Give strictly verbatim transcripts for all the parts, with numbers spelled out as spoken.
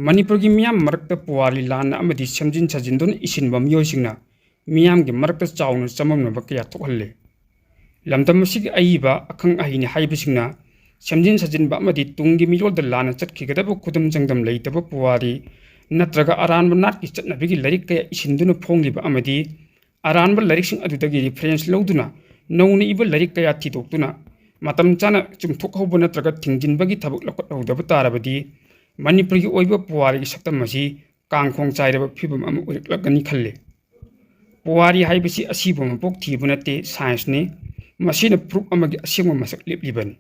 ꯃꯅꯤꯄꯨꯔꯒꯤ ꯃꯤꯌꯥꯝ ꯃꯔꯛꯇ ꯄꯨꯋꯥꯔꯤ ꯂꯥꯟꯅ ꯑꯃꯗꯤ ꯁꯦꯝꯖꯤꯟ ꯁꯥꯖꯤꯟꯗꯨꯅ ꯏꯁꯤꯟꯕ ꯃꯤꯑꯣꯏꯁꯤꯡꯅ ꯃꯤꯌꯥꯝꯒꯤ ꯃꯔꯛꯇ ꯆꯥꯎꯅ ꯆꯃꯝꯅꯕ ꯀꯌꯥ ꯊꯣꯛꯍꯜꯂꯦ꯫ ꯂꯝꯗꯝ ꯑꯁꯤꯒꯤ ꯑꯏꯕ ꯑꯈꯪ ꯑꯍꯩꯅꯤ ꯍꯥꯏꯕꯁꯤꯡꯅ ꯁꯦꯝꯖꯤꯟ ꯁꯥꯖꯤꯟꯕ ꯑꯃꯗꯤ ꯇꯨꯡꯒꯤ ꯃꯤꯔꯣꯜꯗ ꯂꯥꯟꯅ ꯆꯠꯈꯤꯒꯗꯕ ꯈꯨꯗꯝ ꯆꯥꯡꯗꯝ ꯂꯩꯇꯕ ꯄꯨꯋꯥꯔꯤ ꯅꯠꯇ꯭ꯔꯒ ꯑꯔꯥꯟꯕ ꯅꯥꯠꯀꯤ ꯆꯠꯅꯕꯤꯒꯤ ꯂꯥꯏꯔꯤꯛ ꯀꯌꯥ ꯏꯁꯤꯟꯗꯨꯅ ꯐꯣꯡꯂꯤꯕ ꯑꯃꯗꯤ ꯑꯔꯥꯟꯕ ꯂꯥꯏꯔꯤꯛꯁꯤꯡ ꯑꯗꯨꯗꯒꯤ reference ꯂꯧꯗꯨꯅ ꯅꯧꯅ ꯏꯕ ꯂꯥꯏꯔꯤꯛ ꯀꯌꯥ ꯊꯤꯗꯣꯛꯇꯨꯅ ꯃꯇꯝ ꯆꯥꯅ ꯆꯨꯝꯊꯣꯛꯍꯧꯕ ꯅꯠꯇ꯭ꯔꯒ ꯊꯤꯡꯖꯤꯟꯕꯒꯤ ꯊꯕꯛ ꯂꯧꯈꯠꯍꯧꯗꯕ ꯇꯥꯔꯕꯗꯤ ꯃꯅꯤꯄꯨꯔꯒꯤ ꯑꯣꯏꯕ ꯄꯨꯋꯥꯔꯤꯒꯤ ꯁꯛꯇꯝ ꯑꯁꯤ ꯀꯥꯡꯈꯣꯡ ꯆꯥꯏꯔꯕ ꯐꯤꯕꯝ ꯑꯃ ꯑꯣꯏꯔꯛꯂꯒꯅꯤ ꯈꯜꯂꯤ꯫ ꯄꯨꯋꯥꯔꯤ ꯍꯥꯏꯕꯁꯤ ꯑꯁꯤꯕ ꯃꯄꯣꯛ ꯊꯤꯕ ꯅꯠꯇꯦ, scienceꯅꯤ꯫ ꯃꯁꯤꯅ ꯐꯨꯔꯨꯞ ꯑꯃꯒꯤ ꯑꯁꯦꯡꯕ ꯃꯁꯛ ꯂꯦꯞꯂꯤꯕꯅꯤ꯫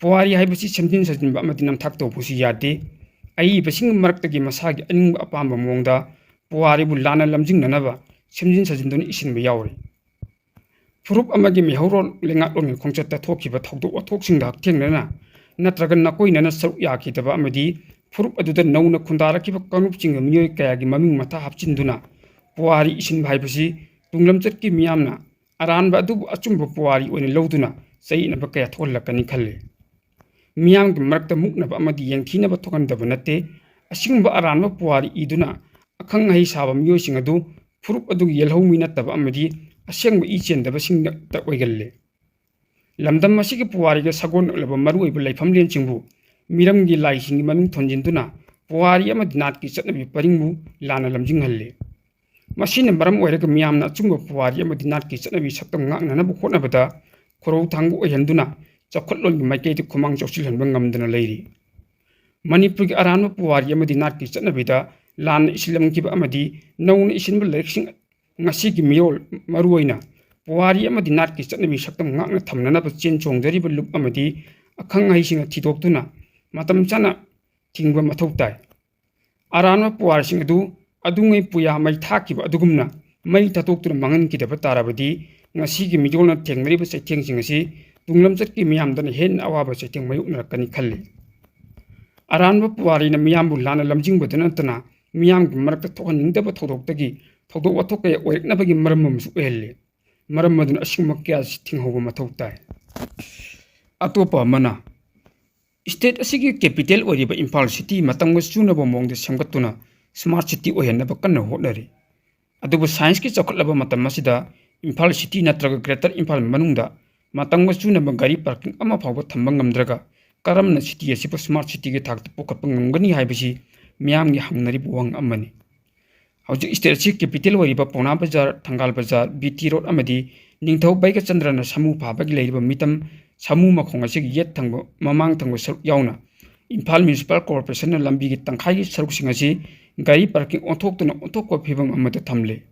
ꯄꯨꯋꯥꯔꯤ ꯍꯥꯏꯕꯁꯤ ꯁꯦꯝꯖꯤꯟ ꯁꯥꯖꯤꯟꯕ ꯑꯃꯗꯤ ꯅꯝꯊꯥꯛ ꯇꯧꯕꯁꯨ ꯌꯥꯗꯦ꯫ ꯑꯏꯕꯁꯤꯡꯒꯤ ꯃꯔꯛꯇꯒꯤ ꯃꯁꯥꯒꯤ ꯑꯅꯤꯡꯕ ꯑꯄꯥꯝꯕ ꯃꯑꯣꯡꯗ ꯄꯨꯋꯥꯔꯤꯕꯨ ꯂꯥꯟꯅ ꯂꯝꯖꯤꯡꯅꯅꯕ ꯁꯦꯝꯖꯤꯟ ꯁꯥꯖꯤꯟꯗꯨꯅ ꯏꯁꯤꯟꯕ ꯌꯥꯎꯔꯤ꯫ ꯐꯨꯔꯨꯞ ꯑꯃꯒꯤ ꯃꯩꯍꯧꯔꯣꯟ ꯂꯩꯉꯥꯛꯂꯣꯟꯒꯤ ꯈꯣꯡꯆꯠꯇ ꯊꯣꯛꯈꯤꯕ ꯊꯧꯗꯣꯛ ꯋꯥꯊꯣꯛꯁꯤꯡꯗ ꯍꯛꯊꯦꯡꯅꯅ ꯅꯠꯇ꯭ꯔꯒ ꯅꯀꯣꯏꯅꯅ ꯁꯔꯨꯛ ꯌꯥꯈꯤꯗꯕ ꯑꯃꯗꯤ ꯐꯨꯔꯨꯞ ꯑꯗꯨꯗ ꯅꯧꯅ ꯈꯨꯟꯗꯥꯔꯛꯈꯤꯕ ꯀꯥꯡꯂꯨꯞꯁꯤꯡꯒꯤ ꯃꯤꯑꯣꯏ ꯀꯌꯥꯒꯤ ꯃꯃꯤꯡ ꯃꯊꯥ ꯍꯥꯞꯆꯤꯟꯗꯨꯅ ꯄꯨꯋꯥꯔꯤ ꯏꯁꯤꯟꯕ ꯍꯥꯏꯕꯁꯤ ꯇꯨꯡꯂꯝꯆꯠꯀꯤ ꯃꯤꯌꯥꯝꯅ ꯑꯔꯥꯟꯕ ꯑꯗꯨꯕꯨ ꯑꯆꯨꯝꯕ ꯄꯨꯋꯥꯔꯤ ꯑꯣꯏꯅ ꯂꯧꯗꯨꯅ ꯆꯌꯦꯠꯅꯕ ꯀꯌꯥ ꯊꯣꯛꯍꯜꯂꯛꯀꯅꯤ ꯈꯜꯂꯤ꯫ ꯃꯤꯌꯥꯝꯒꯤ ꯃꯔꯛꯇ ꯃꯨꯛꯅꯕ ꯑꯃꯗꯤ ꯌꯦꯡꯊꯤꯅꯕ ꯊꯣꯛꯍꯟꯗꯕ ꯅꯠꯇꯦ, ꯑꯁꯤꯒꯨꯝꯕ ꯑꯔꯥꯟꯕ ꯄꯨꯋꯥꯔꯤ ꯏꯗꯨꯅ ꯑꯈꯪ ꯑꯍꯩ ꯁꯥꯕ ꯃꯤꯑꯣꯏꯁꯤꯡ ꯑꯗꯨ ꯐꯨꯔꯨꯞ ꯑꯗꯨꯒꯤ ꯌꯦꯜꯍꯧꯃꯤ ꯅꯠꯇꯕ ꯑꯃꯗꯤ ꯑꯁꯦꯡꯕ ꯏ ꯆꯦꯟꯗꯕꯁꯤꯡꯗ ꯑꯣꯏꯒꯜꯂꯤ꯫ ꯂꯝꯗꯝ ꯑꯁꯤꯒꯤ ꯄꯨꯋꯥꯔꯤꯒ ꯁꯥꯒꯣꯟꯅꯂꯕ ꯃꯔꯨꯑꯣꯏꯕ ꯂꯩꯐꯝꯂꯦꯟꯁꯤꯡꯕꯨ ꯃꯤꯔꯝꯒꯤ ꯂꯥꯏꯁꯤꯡꯒꯤ ꯃꯃꯤꯡ ꯊꯣꯟꯖꯤꯟꯗꯨꯅ ꯄꯨꯋꯥꯔꯤ ꯑꯃꯗꯤ ꯅꯥꯠꯀꯤ ꯆꯠꯅꯕꯤ ꯄꯔꯤꯡꯕꯨ ꯂꯥꯟꯅ ꯂꯝꯖꯤꯡꯍꯜꯂꯤ꯫ ꯃꯁꯤꯅ ꯃꯔꯝ ꯑꯣꯏꯔꯒ ꯃꯤꯌꯥꯝꯅ ꯑꯆꯨꯝꯕ ꯄꯨꯋꯥꯔꯤ ꯑꯃꯗꯤ ꯅꯥꯠꯀꯤ ꯆꯠꯅꯕꯤ ꯁꯛꯇꯝ ꯉꯥꯛꯅꯅꯕ ꯍꯣꯠꯅꯕꯗ ꯈꯣꯔꯧ ꯊꯥꯡꯕ ꯑꯣꯏꯍꯟꯗꯨꯅ ꯆꯥꯎꯈꯠꯂꯣꯟꯒꯤ ꯃꯥꯏꯀꯩꯗ ꯈꯨꯃꯥꯡ ꯆꯥꯎꯁꯤꯜꯍꯟꯕ ꯉꯝꯗꯅ ꯂꯩꯔꯤ꯫ ꯃꯅꯤꯄꯨꯔꯒꯤ ꯑꯔꯥꯟꯕ ꯄꯨꯋꯥꯔꯤ ꯑꯃꯗꯤ ꯅꯥꯠꯀꯤ ꯆꯠꯅꯕꯤꯗ ꯂꯥꯟꯅ ꯏꯁꯤꯜꯂꯝꯈꯤꯕ ꯑꯃꯗꯤ ꯅꯧꯅ ꯏꯁꯤꯟꯕ ꯂꯥꯏꯔꯤꯛꯁꯤꯡ ꯉꯁꯤꯒꯤ ꯃꯤꯔꯣꯜ, ꯃꯔꯨꯑꯣꯏꯅ ꯄꯨꯋꯥꯔꯤ ꯑꯃꯗꯤ ꯅꯥꯠꯀꯤ ꯆꯠꯅꯕꯤ ꯁꯛꯇꯝ ꯉꯥꯛꯅ ꯊꯝꯅꯅꯕ ꯆꯦꯟ ꯆꯣꯡꯖꯔꯤꯕ ꯂꯨꯞ ꯑꯃꯗꯤ ꯑꯈꯪ ꯑꯍꯩꯁꯤꯡꯅ ꯊꯤꯗꯣꯛꯇꯨꯅ ꯃꯇꯝ ꯆꯥꯅ ꯊꯤꯡꯕ ꯃꯊꯧ ꯇꯥꯏ꯫ ꯑꯔꯥꯟꯕ ꯄꯨꯋꯥꯔꯤꯁꯤꯡ ꯑꯗꯨ ꯑꯗꯨꯉꯩ ꯄꯨꯌꯥ ꯃꯩ ꯊꯥꯈꯤꯕ ꯑꯗꯨꯒꯨꯝꯅ ꯃꯩ ꯊꯥꯗꯣꯛꯇꯨꯅ ꯃꯥꯡꯍꯟꯈꯤꯗꯕ ꯇꯥꯔꯕꯗꯤ ꯉꯁꯤꯒꯤ ꯃꯤꯔꯣꯜꯅ ꯊꯦꯡꯅꯔꯤꯕ ꯆꯩꯊꯦꯡꯁꯤꯡ ꯑꯁꯤ ꯇꯨꯡꯂꯝꯆꯠꯀꯤ ꯃꯤꯌꯥꯝꯗꯅ ꯍꯦꯟꯅ ꯑꯋꯥꯕ ꯆꯩꯊꯦꯡ ꯃꯥꯌꯣꯛꯅꯔꯛꯀꯅꯤ ꯈꯜꯂꯤ꯫ ꯑꯔꯥꯟꯕ ꯄꯨꯋꯥꯔꯤꯅ ꯃꯤꯌꯥꯝꯕꯨ ꯂꯥꯟꯅ ꯂꯝꯖꯤꯡꯕꯗ ꯅꯠꯇꯅ ꯃꯤꯌꯥꯝꯒꯤ ꯃꯔꯛꯇ ꯊꯣꯛꯍꯟꯅꯤꯡꯗꯕ ꯊꯧꯗꯣꯛꯇꯒꯤ ꯊꯧꯗꯣꯛ ꯋꯥꯊꯣꯛ ꯀꯌꯥ ꯑꯣꯏꯔꯛꯅꯕꯒꯤ ꯃꯔꯝ ꯑꯃꯁꯨ ꯑꯣꯏꯍꯜꯂꯤ꯫ ꯃꯔꯝ ꯑꯗꯨꯅ ꯑꯁꯤꯒꯨꯝꯕ ꯀꯌꯥ ꯑꯁꯤ ꯊꯤꯡꯍꯧꯕ ꯃꯊꯧ ꯇꯥꯏ꯫ ꯑꯇꯣꯞꯄ ꯑꯃꯅ State ꯑꯁꯤꯒꯤ capital ꯑꯣꯏꯔꯤꯕ ꯏꯝꯐꯥꯜ city ꯃꯇꯝꯒ ꯆꯨꯅꯕ ꯃꯑꯣꯡꯗ ꯁꯦꯝꯒꯠꯇꯨꯅ smart city ꯑꯣꯏꯍꯟꯅꯕ ꯀꯟꯅ ꯍꯣꯠꯅꯔꯤ꯫ ꯑꯗꯨꯕꯨ scienceꯀꯤ ꯆꯥꯎꯈꯠꯂꯕ ꯃꯇꯝ ꯑꯁꯤꯗ ꯏꯝꯐꯥꯜ city ꯅꯠꯇ꯭ꯔꯒ Greater ꯏꯝꯐꯥꯜ ꯃꯅꯨꯡꯗ ꯃꯇꯝꯒ ꯆꯨꯅꯕ ꯒꯥꯔꯤ parking ꯑꯃ ꯐꯥꯎꯕ ꯊꯝꯕ ꯉꯝꯗ꯭ꯔꯒ ꯀꯔꯝꯅ city ꯑꯁꯤꯕꯨ smart cityꯒꯤ ꯊꯥꯛꯇ ꯄꯨꯈꯠꯄ ꯉꯝꯒꯅꯤ ꯍꯥꯏꯕꯁꯤ ꯃꯤꯌꯥꯝꯒꯤ ꯍꯪꯅꯔꯤꯕ ꯋꯥꯍꯪ ꯑꯃꯅꯤ꯫ ꯍꯧꯖꯤꯛ state ꯑꯁꯤ capital ꯑꯣꯏꯔꯤꯕ ꯄꯥꯎꯅꯥ ꯕꯖꯥꯔ, ꯊꯪꯒꯥꯜ ꯕꯖꯥꯔ, B T Road ꯑꯃꯗꯤ ꯅꯤꯡꯊꯧ ꯕꯩꯒꯆꯟꯗ꯭ꯔꯅ ꯁꯥꯃꯨ ꯐꯥꯕꯒꯤ ꯂꯩꯔꯤꯕ ꯃꯤꯇꯝ ꯁꯥꯃꯨ ꯃꯈꯣꯡ ꯑꯁꯤꯒꯤ ꯌꯦꯠ ꯊꯪꯕ, ꯃꯃꯥꯡ ꯊꯪꯕ ꯁꯔꯨꯛ ꯌꯥꯎꯅ ꯏꯝꯐꯥꯜ Municipal Corporationꯅ ꯂꯝꯕꯤꯒꯤ ꯇꯪꯈꯥꯏꯒꯤ ꯁꯔꯨꯛꯁꯤꯡ ꯑꯁꯤ ꯒꯥꯔꯤ parking ꯑꯣꯟꯊꯣꯛꯇꯨꯅ ꯑꯣꯟꯊꯣꯛꯄ ꯐꯤꯕꯝ ꯑꯃꯗ ꯊꯝꯂꯤ꯫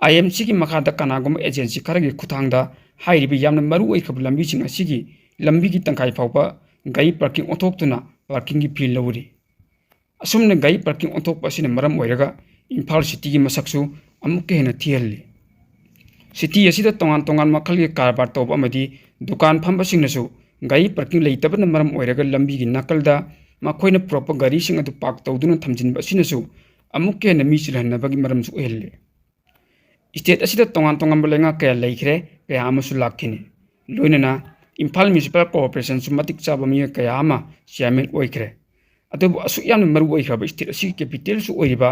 IMCꯒꯤ ꯃꯈꯥꯗ ꯀꯅꯥꯒꯨꯝꯕ agency ꯈꯔꯒꯤ ꯈꯨꯠꯊꯥꯡꯗ ꯍꯥꯏꯔꯤꯕ ꯌꯥꯝꯅ ꯃꯔꯨ ꯑꯣꯏꯈ꯭ꯔꯕ ꯂꯝꯕꯤꯁꯤꯡ ꯑꯁꯤꯒꯤ ꯂꯝꯕꯤꯒꯤ ꯇꯪꯈꯥꯏ ꯐꯥꯎꯕ ꯒꯥꯔꯤ parking ꯑꯣꯟꯊꯣꯛꯇꯨꯅ parkingꯒꯤ fee ꯂꯧꯔꯤ꯫ ꯑꯁꯨꯝꯅ ꯒꯥꯔꯤ parking ꯑꯣꯟꯊꯣꯛꯄ ꯑꯁꯤꯅ ꯃꯔꯝ ꯑꯣꯏꯔꯒ ꯏꯝꯐꯥꯜ cityꯒꯤ ꯃꯁꯛꯁꯨ ꯑꯃꯨꯛꯀ ꯍꯦꯟꯅ ꯊꯤꯍꯜꯂꯤ꯫ City ꯑꯁꯤꯗ ꯇꯣꯉꯥꯟ ꯇꯣꯉꯥꯟ ꯃꯈꯜꯒꯤ ꯀꯔꯕꯥꯔ ꯇꯧꯕ ꯑꯃꯗꯤ ꯗꯨꯀꯥꯟ ꯐꯝꯕꯁꯤꯡꯅꯁꯨ ꯒꯥꯔꯤ parking ꯂꯩꯇꯕꯅ ꯃꯔꯝ ꯑꯣꯏꯔꯒ ꯂꯝꯕꯤꯒꯤ ꯅꯥꯀꯜꯗ ꯃꯈꯣꯏꯅ ꯄꯨꯔꯛꯄ ꯒꯥꯔꯤꯁꯤꯡ ꯑꯗꯨ park ꯇꯧꯗꯨꯅ ꯊꯝꯖꯤꯟꯕ ꯑꯁꯤꯅꯁꯨ ꯑꯃꯨꯛꯀ ꯍꯦꯟꯅ ꯃꯤ ꯆꯤꯜꯍꯟꯅꯕꯒꯤ ꯃꯔꯝꯁꯨ ꯑꯣꯏꯍꯜꯂꯤ꯫ State ꯑꯁꯤꯗ ꯇꯣꯉꯥꯟ ꯇꯣꯉꯥꯟꯕ ꯂꯩꯉꯥꯛ ꯀꯌꯥ ꯂꯩꯈ꯭ꯔꯦ, ꯀꯌꯥ ꯑꯃꯁꯨ ꯂꯥꯛꯈꯤꯅꯤ꯫ ꯂꯣꯏꯅꯅ ꯏꯝꯐꯥꯜ Municipal Corporationꯁꯨ ꯃꯇꯤꯛ ꯆꯥꯕ ꯃꯤꯑꯣꯏ ꯀꯌꯥ ꯑꯃ chairman ꯑꯣꯏꯈ꯭ꯔꯦ꯫ ꯑꯗꯨꯕꯨ ꯑꯁꯨꯛ ꯌꯥꯝꯅ ꯃꯔꯨ ꯑꯣꯏꯈ꯭ꯔꯕ state ꯑꯁꯤꯒꯤ capitalꯁꯨ ꯑꯣꯏꯔꯤꯕ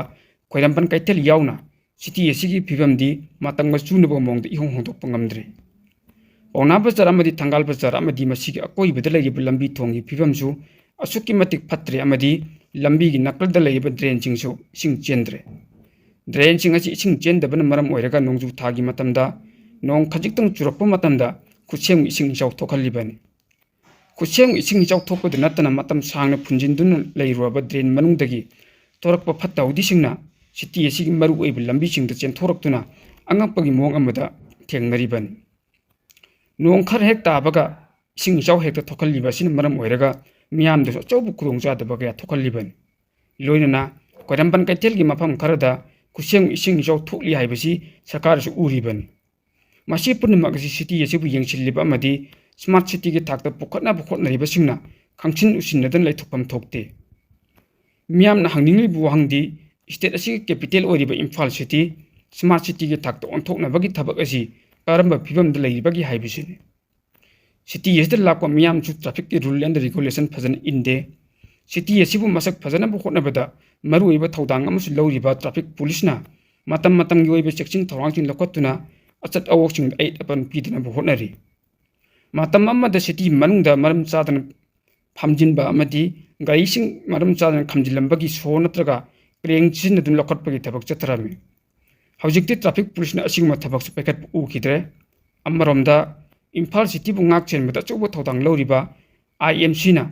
ꯈ꯭ꯋꯥꯏꯔꯝꯕꯟ ꯀꯩꯊꯦꯜ ꯌꯥꯎꯅ city ꯑꯁꯤꯒꯤ ꯐꯤꯕꯝꯗꯤ ꯃꯇꯝꯒ ꯆꯨꯅꯕ ꯃꯑꯣꯡꯗ ꯏꯍꯣꯡ ꯍꯣꯡꯗꯣꯛꯄ ꯉꯝꯗ꯭ꯔꯤ꯫ ꯄꯥꯎꯅꯥ ꯕꯖꯥꯔ ꯑꯃꯗꯤ ꯊꯪꯒꯥꯜ ꯕꯖꯥꯔ ꯑꯃꯗꯤ ꯃꯁꯤꯒꯤ ꯑꯀꯣꯏꯕꯗ ꯂꯩꯔꯤꯕ ꯂꯝꯕꯤ ꯊꯣꯡꯒꯤ ꯐꯤꯕꯝꯁꯨ ꯑꯁꯨꯛꯀꯤ ꯃꯇꯤꯛ ꯐꯠꯇ꯭ꯔꯦ ꯑꯃꯗꯤ ꯂꯝꯕꯤꯒꯤ ꯅꯥꯀꯜꯗ ꯂꯩꯔꯤꯕ drainꯁꯤꯡꯁꯨ ꯏꯁꯤꯡ ꯆꯦꯟꯗ꯭ꯔꯦ꯫ Drainꯁꯤꯡ ꯑꯁꯤ ꯏꯁꯤꯡ ꯆꯦꯟꯗꯕꯅ ꯃꯔꯝ ꯑꯣꯏꯔꯒ ꯅꯣꯡꯖꯨ ꯊꯥꯒꯤ ꯃꯇꯝꯗ ꯅꯣꯡ ꯈꯖꯤꯛꯇꯪ ꯆꯨꯔꯛꯄ ꯃꯇꯝꯗ ꯈꯨꯠꯁꯦꯝꯒꯤ ꯏꯁꯤꯡ ꯏꯆꯥꯎ ꯊꯣꯛꯍꯜꯂꯤꯕꯅꯤ꯫ ꯈꯨꯠꯁꯦꯝꯒꯤ ꯏꯁꯤꯡ ꯏꯆꯥꯎ ꯊꯣꯛꯄꯗ ꯅꯠꯇꯅ ꯃꯇꯝ ꯁꯥꯡꯅ ꯐꯨꯟꯖꯤꯟꯗꯨꯅ ꯂꯩꯔꯨꯔꯕ drain ꯃꯅꯨꯡꯗꯒꯤ ꯊꯣꯔꯛꯄ ꯐꯠꯇ ꯍꯥꯎꯗꯤꯁꯤꯡꯅ city ꯑꯁꯤꯒꯤ ꯃꯔꯨꯑꯣꯏꯕ ꯂꯝꯕꯤꯁꯤꯡꯗ ꯆꯦꯟꯊꯣꯔꯛꯇꯨꯅ ꯑꯉꯛꯄꯒꯤ ꯃꯑꯣꯡ ꯑꯃꯗ ꯊꯦꯡꯅꯔꯤꯕꯅꯤ꯫ ꯅꯣꯡ ꯈꯔ ꯍꯦꯛ ꯇꯥꯕꯒ ꯏꯁꯤꯡ ꯏꯆꯥꯎ ꯍꯦꯛꯇ ꯊꯣꯛꯍꯜꯂꯤꯕ ꯑꯁꯤꯅ ꯃꯔꯝ ꯑꯣꯏꯔꯒ ꯃꯤꯌꯥꯝꯗꯁꯨ ꯑꯆꯧꯕ ꯈꯨꯗꯣꯡꯆꯥꯗꯕ ꯀꯌꯥ ꯊꯣꯛꯍꯜꯂꯤꯕꯅꯤ꯫ ꯂꯣꯏꯅꯅ ꯈ꯭ꯋꯥꯏꯔꯝꯕꯟ ꯀꯩꯊꯦꯜꯒꯤ ꯃꯐꯝ ꯈꯔꯗ ꯈꯨꯠꯁꯦꯝꯒꯤ ꯏꯁꯤꯡ ꯏꯆꯥꯎ ꯊꯣꯛꯂꯤ ꯍꯥꯏꯕꯁꯤ ꯁꯔꯀꯥꯔꯁꯨ ꯎꯔꯤꯕꯅꯤ꯫ ꯃꯁꯤ ꯄꯨꯝꯅꯃꯛ ꯑꯁꯤ city ꯑꯁꯤꯕꯨ ꯌꯦꯡꯁꯤꯜꯂꯤꯕ ꯑꯃꯗꯤ smart cityꯒꯤ ꯊꯥꯛꯇ ꯄꯨꯈꯠꯅꯕ ꯍꯣꯠꯅꯔꯤꯕꯁꯤꯡꯅ ꯈꯪꯁꯤꯟ ꯎꯁꯤꯟꯅꯗꯅ ꯂꯩꯊꯣꯛꯐꯝ ꯊꯣꯛꯇꯦ꯫ ꯃꯤꯌꯥꯝꯅ ꯍꯪꯅꯤꯡꯂꯤꯕ ꯋꯥꯍꯪꯗꯤ state ꯑꯁꯤꯒꯤ capital ꯑꯣꯏꯔꯤꯕ ꯏꯝꯐꯥꯜ city smart cityꯒꯤ ꯊꯥꯛꯇ ꯑꯣꯟꯊꯣꯛꯅꯕꯒꯤ ꯊꯕꯛ ꯑꯁꯤ ꯀꯔꯝꯕ ꯐꯤꯕꯝꯗ ꯂꯩꯔꯤꯕꯒꯦ ꯍꯥꯏꯕꯁꯤꯅꯤ꯫ City ꯑꯁꯤꯗ ꯂꯥꯛꯄ ꯃꯤꯌꯥꯝꯁꯨ trafficꯀꯤ rule and regulation ꯐꯖꯅ ꯏꯟꯗꯦ꯫ City ꯑꯁꯤꯕꯨ ꯃꯁꯛ ꯐꯖꯅꯕ ꯍꯣꯠꯅꯕꯗ ꯃꯔꯨꯑꯣꯏꯕ ꯊꯧꯗꯥꯡ ꯑꯃꯁꯨ ꯂꯧꯔꯤꯕ traffic policeꯅ ꯃꯇꯝ ꯃꯇꯝꯒꯤ ꯑꯣꯏꯕ ꯆꯦꯛꯁꯤꯟ ꯊꯧꯔꯥꯡꯁꯤꯡ ꯂꯧꯈꯠꯇꯨꯅ ꯑꯆꯠ ꯑꯋꯣꯛꯁꯤꯡꯗ ꯑꯌꯦꯠ ꯑꯄꯟ ꯄꯤꯗꯅꯕ ꯍꯣꯠꯅꯔꯤ꯫ ꯃꯇꯝ ꯑꯃꯗ city ꯃꯅꯨꯡꯗ ꯃꯔꯝ ꯆꯥꯗꯅ ꯐꯝꯖꯤꯟꯕ ꯑꯃꯗꯤ ꯒꯥꯔꯤꯁꯤꯡ ꯃꯔꯝ ꯆꯥꯗꯅ ꯈꯝꯖꯤꯜꯂꯝꯕꯒꯤ saw ꯅꯠꯇ꯭ꯔꯒ crane ꯁꯤꯖꯤꯟꯅꯗꯨꯅ ꯂꯧꯈꯠꯄꯒꯤ ꯊꯕꯛ ꯆꯠꯊꯔꯝꯃꯤ꯫ ꯍꯧꯖꯤꯛꯇꯤ traffic policeꯅ ꯑꯁꯤꯒꯨꯝꯕ ꯊꯕꯛꯁꯨ ꯄꯥꯏꯈꯠꯄ ꯎꯈꯤꯗ꯭ꯔꯦ꯫ ꯑꯃꯔꯣꯝꯗ ꯏꯝꯐꯥꯜ cityꯕꯨ ꯉꯥꯛ ꯁꯦꯟꯕꯗ ꯑꯆꯧꯕ ꯊꯧꯗꯥꯡ ꯂꯧꯔꯤꯕ IMCꯅ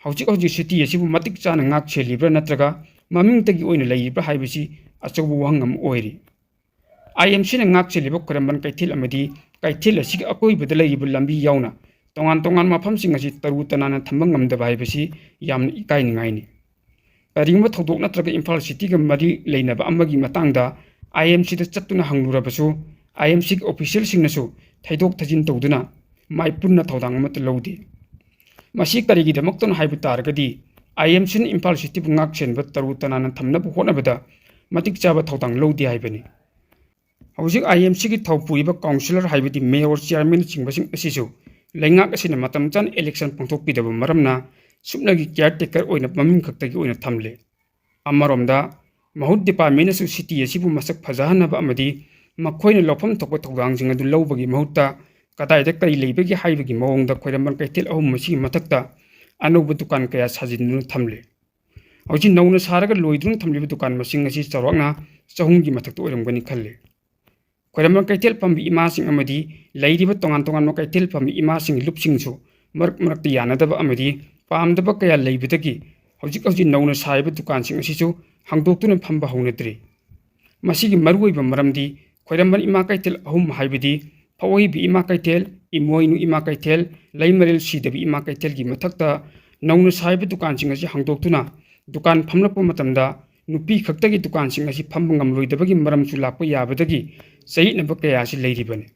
ꯍꯧꯖꯤꯛ ꯍꯧꯖꯤꯛ city ꯑꯁꯤꯕꯨ ꯃꯇꯤꯛ ꯆꯥꯅ ꯉꯥꯛ ꯁꯦꯜꯂꯤꯕ꯭ꯔꯥ ꯅꯠꯇ꯭ꯔꯒ ꯃꯃꯤꯡꯇꯒꯤ ꯑꯣꯏꯅ ꯂꯩꯔꯤꯕ꯭ꯔꯥ ꯍꯥꯏꯕꯁꯤ ꯑꯆꯧꯕ ꯋꯥꯍꯪ ꯑꯃ ꯑꯣꯏꯔꯤ꯫ IMCꯅ ꯉꯥꯛ ꯁꯦꯜꯂꯤꯕ ꯈ꯭ꯋꯥꯏꯔꯝꯕꯟ ꯀꯩꯊꯦꯜ ꯑꯃꯗꯤ ꯀꯩꯊꯦꯜ ꯑꯁꯤꯒꯤ ꯑꯀꯣꯏꯕꯗ ꯂꯩꯔꯤꯕ ꯂꯝꯕꯤ ꯌꯥꯎꯅ ꯇꯣꯉꯥꯟ ꯇꯣꯉꯥꯟꯕ ꯃꯐꯝꯁꯤꯡ ꯑꯁꯤ ꯇꯔꯨ ꯇꯅꯥꯟꯅ ꯊꯝꯕ ꯉꯝꯗꯕ ꯍꯥꯏꯕꯁꯤ ꯌꯥꯝꯅ ꯏꯀꯥꯏꯅꯤꯡꯉꯥꯏꯅꯤ꯫ ꯀꯔꯤꯒꯨꯝꯕ ꯊꯧꯗꯣꯛ ꯅꯠꯇ꯭ꯔꯒ ꯏꯝꯐꯥꯜ cityꯒ ꯃꯔꯤ ꯂꯩꯅꯕ ꯑꯃꯒꯤ ꯃꯇꯥꯡꯗ IMCꯗ ꯆꯠꯇꯨꯅ ꯍꯪꯂꯨꯔꯕꯁꯨ, IMCꯒꯤ officialꯁꯤꯡꯅꯁꯨ ꯊꯩꯗꯣꯛ ꯊꯩꯖꯤꯟ ꯇꯧꯗꯨꯅ ꯃꯥꯏ ꯄꯨꯟꯅ ꯊꯧꯗꯥꯡ ꯑꯃꯠꯇ ꯂꯧꯗꯦ꯫ ꯃꯁꯤ ꯀꯔꯤꯒꯤꯗꯃꯛꯇꯅꯣ ꯍꯥꯏꯕ ꯇꯥꯔꯒꯗꯤ, IMCꯅ ꯏꯝꯐꯥꯜ cityꯕꯨ ꯉꯥꯛ ꯁꯦꯟꯕ ꯇꯔꯨ ꯇꯅꯥꯟꯅ ꯊꯝꯅꯕ ꯍꯣꯠꯅꯕꯗ ꯃꯇꯤꯛ ꯆꯥꯕ ꯊꯧꯗꯥꯡ ꯂꯧꯗꯦ ꯍꯥꯏꯕꯅꯤ꯫ ꯍꯧꯖꯤꯛ IMCꯒꯤ ꯊꯧ ꯄꯨꯔꯤꯕ councillor ꯍꯥꯏꯕꯗꯤ mayor, chairmanꯅꯆꯤꯡꯕꯁꯤꯡ ꯑꯁꯤꯁꯨ ꯂꯩꯉꯥꯛ ꯑꯁꯤꯅ ꯃꯇꯝ ꯆꯥꯅ election ꯄꯥꯡꯊꯣꯛꯄꯤꯗꯕ ꯃꯔꯝꯅ ꯁꯨꯞꯅꯒꯤ caretaker ꯑꯣꯏꯅ ꯃꯃꯤꯡ ꯈꯛꯇꯒꯤ ꯑꯣꯏꯅ ꯊꯝꯂꯦ꯫ ꯑꯃꯔꯣꯝꯗ ꯃꯍꯨꯠ departmentꯅꯁꯨ city ꯑꯁꯤꯕꯨ ꯃꯁꯛ ꯐꯖꯍꯟꯅꯕ ꯑꯃꯗꯤ ꯃꯈꯣꯏꯅ ꯂꯧꯐꯝ ꯊꯣꯛꯄ ꯊꯧꯗꯥꯡꯁꯤꯡ ꯑꯗꯨ ꯂꯧꯕꯒꯤ ꯃꯍꯨꯠꯇ ꯀꯗꯥꯏꯗ ꯀꯔꯤ ꯂꯩꯕꯒꯦ ꯍꯥꯏꯕꯒꯤ ꯃꯑꯣꯡꯗ ꯈ꯭ꯋꯥꯏꯔꯝꯕꯟ ꯀꯩꯊꯦꯜ ꯑꯍꯨꯝ ꯑꯁꯤꯒꯤ ꯃꯊꯛꯇ ꯑꯅꯧꯕ ꯗꯨꯀꯥꯟ ꯀꯌꯥ ꯁꯥꯖꯤꯟꯗꯨꯅ ꯊꯝꯂꯦ꯫ ꯍꯧꯖꯤꯛ ꯅꯧꯅ ꯁꯥꯔꯒ ꯂꯣꯏꯗꯨꯅ ꯊꯝꯂꯤꯕ ꯗꯨꯀꯥꯟ ꯃꯁꯤꯡ ꯑꯁꯤ ꯆꯥꯎꯔꯥꯛꯅ ꯆꯍꯨꯝꯒꯤ ꯃꯊꯛꯇ ꯑꯣꯏꯔꯝꯒꯅꯤ ꯈꯜꯂꯤ꯫ ꯈ꯭ꯋꯥꯏꯔꯝꯕꯟ ꯀꯩꯊꯦꯜ ꯐꯝꯕ ꯏꯃꯥꯁꯤꯡ ꯑꯃꯗꯤ ꯂꯩꯔꯤꯕ ꯇꯣꯉꯥꯟ ꯇꯣꯉꯥꯟꯕ ꯀꯩꯊꯦꯜ ꯐꯝꯕ ꯏꯃꯥꯁꯤꯡꯒꯤ ꯂꯨꯞꯁꯤꯡꯁꯨ ꯃꯔꯛ ꯃꯔꯛꯇ ꯌꯥꯅꯗꯕ ꯑꯃꯗꯤ ꯄꯥꯝꯗꯕ ꯀꯌꯥ ꯂꯩꯕꯗꯒꯤ ꯍꯧꯖꯤꯛ ꯍꯧꯖꯤꯛ ꯅꯧꯅ ꯁꯥꯔꯤꯕ ꯗꯨꯀꯥꯟꯁꯤꯡ ꯑꯁꯤꯁꯨ ꯍꯥꯡꯗꯣꯛꯇꯨꯅ ꯐꯝꯕ ꯍꯧꯅꯗ꯭ꯔꯤ꯫ ꯃꯁꯤꯒꯤ ꯃꯔꯨꯑꯣꯏꯕ ꯃꯔꯝꯗꯤ ꯈ꯭ꯋꯥꯏꯔꯝꯕꯟ ꯏꯃꯥ ꯀꯩꯊꯦꯜ ꯑꯍꯨꯝ ꯍꯥꯏꯕꯗꯤ ꯐꯧꯍꯩꯕꯤ ꯏꯃꯥ ꯀꯩꯊꯦꯜ, ꯏꯃꯣꯏꯅꯨ ꯏꯃꯥ ꯀꯩꯊꯦꯜ, ꯂꯩꯃꯔꯦꯜ ꯁꯤꯗꯕꯤ ꯏꯃꯥ ꯀꯩꯊꯦꯜꯒꯤ ꯃꯊꯛꯇ ꯅꯧꯅ ꯁꯥꯔꯤꯕ ꯗꯨꯀꯥꯟꯁꯤꯡ ꯑꯁꯤ ꯍꯥꯡꯗꯣꯛꯇꯨꯅ ꯗꯨꯀꯥꯟ ꯐꯝꯂꯛꯄ ꯃꯇꯝꯗ ꯅꯨꯄꯤ ꯈꯛꯇꯒꯤ ꯗꯨꯀꯥꯟꯁꯤꯡ ꯑꯁꯤ ꯐꯝꯕ ꯉꯝꯂꯣꯏꯗꯕꯒꯤ ꯃꯔꯝꯁꯨ ꯂꯥꯛꯄ ꯌꯥꯕꯗꯒꯤ ꯆꯌꯦꯠꯅꯕ ꯀꯌꯥ ꯑꯁꯤ ꯂꯩꯔꯤꯕꯅꯤ꯫